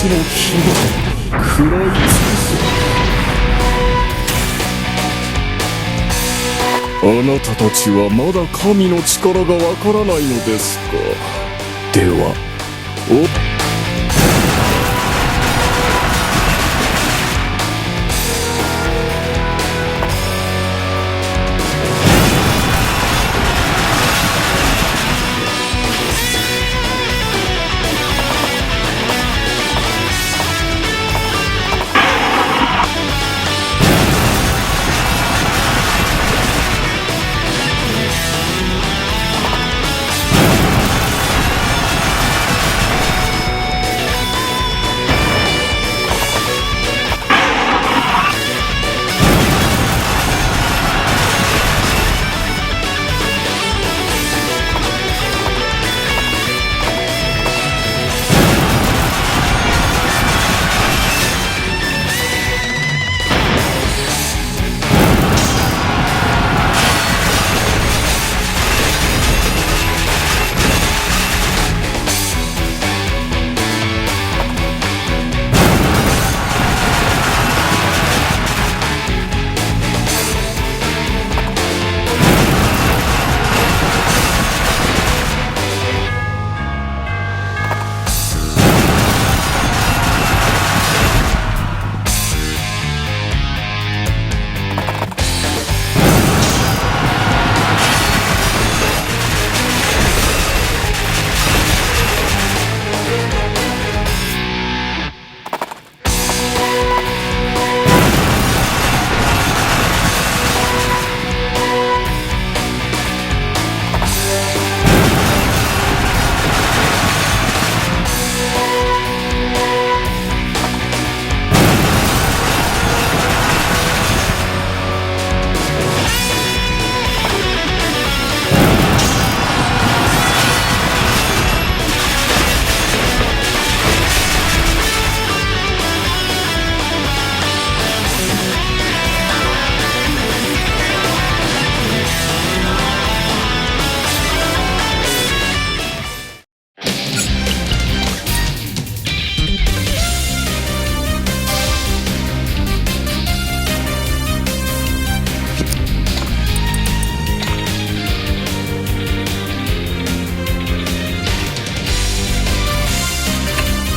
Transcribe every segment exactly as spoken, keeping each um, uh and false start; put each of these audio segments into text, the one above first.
の火を食らい尽くせ。あなたたちはまだ神の力がわからないのですか？では、お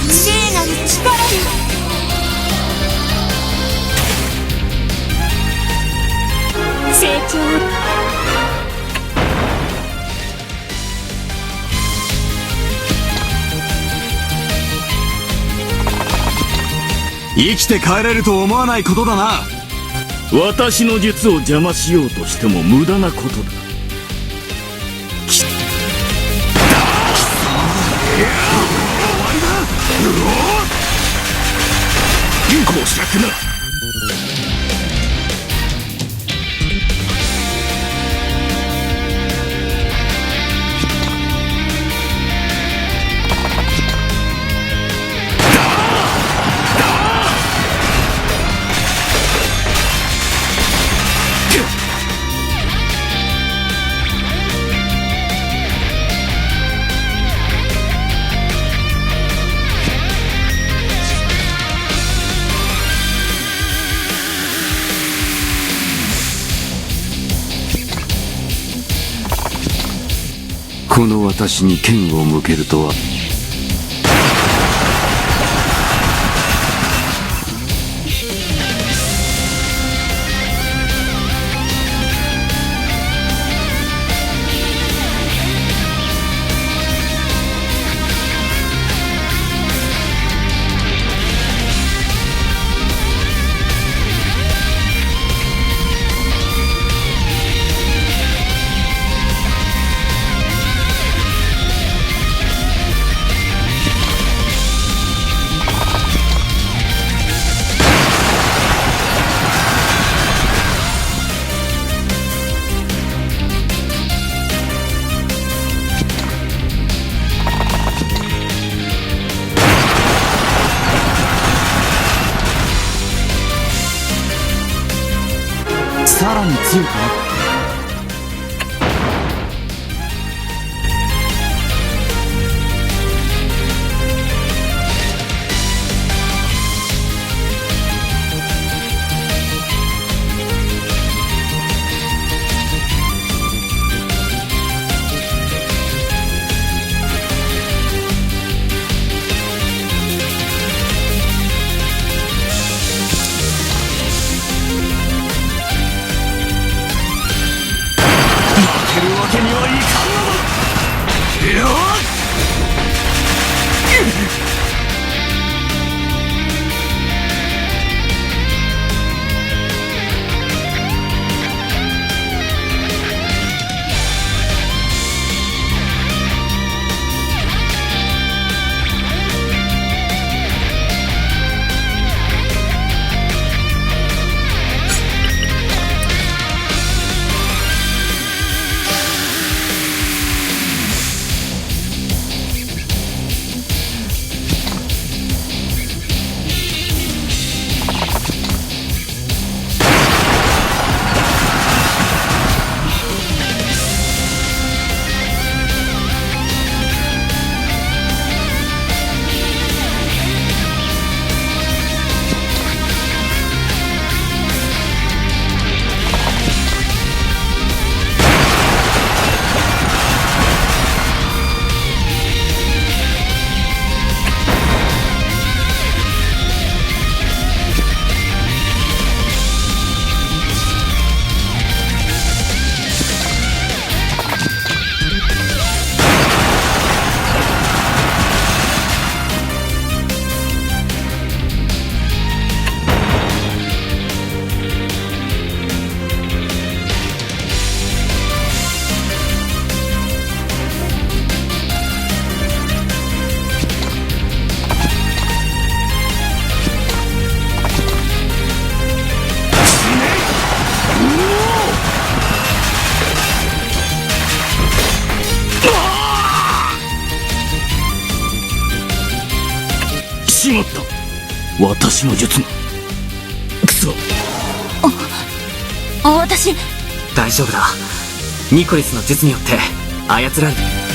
聖なる力よ。成長を。生きて帰れると思わないことだな。私の術を邪魔しようとしても無駄なことだ。き、くそ。いや、終わりだ。うおっ、こうしたくな。この私に剣を向けるとは。さらに強くなった。しまった。私の術も。くそ。あ、私。大丈夫だ。ニコリスの術によって操られて。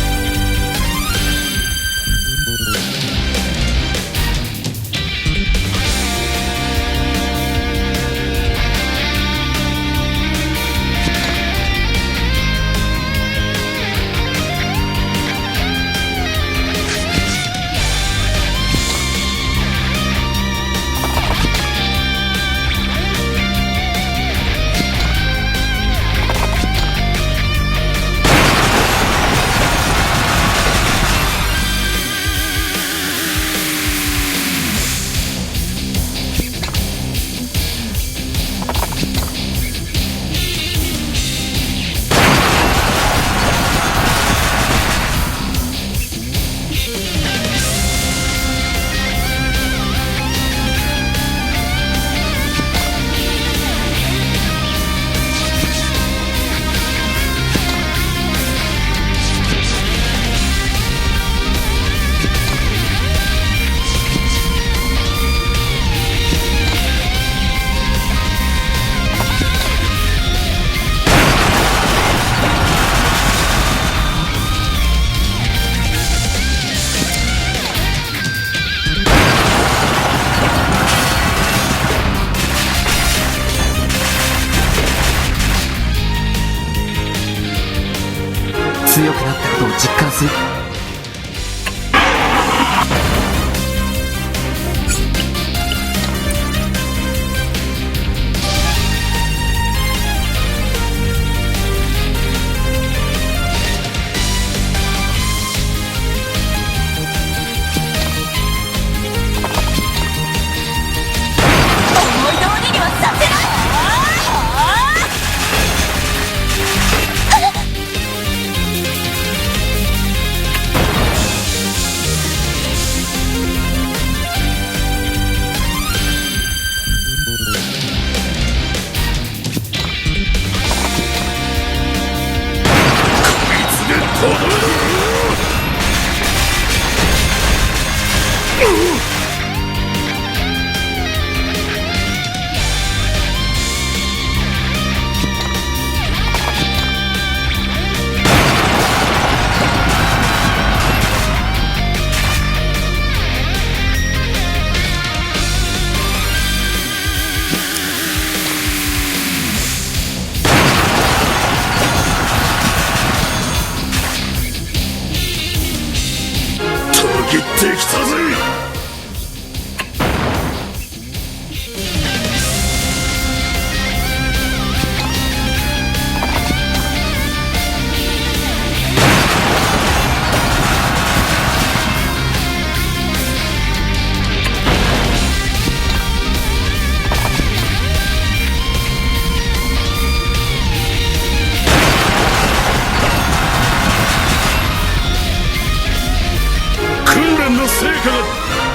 強くなったことを実感する。思い通りにはさせない。たぎってきたぜ！訓練の成果だ。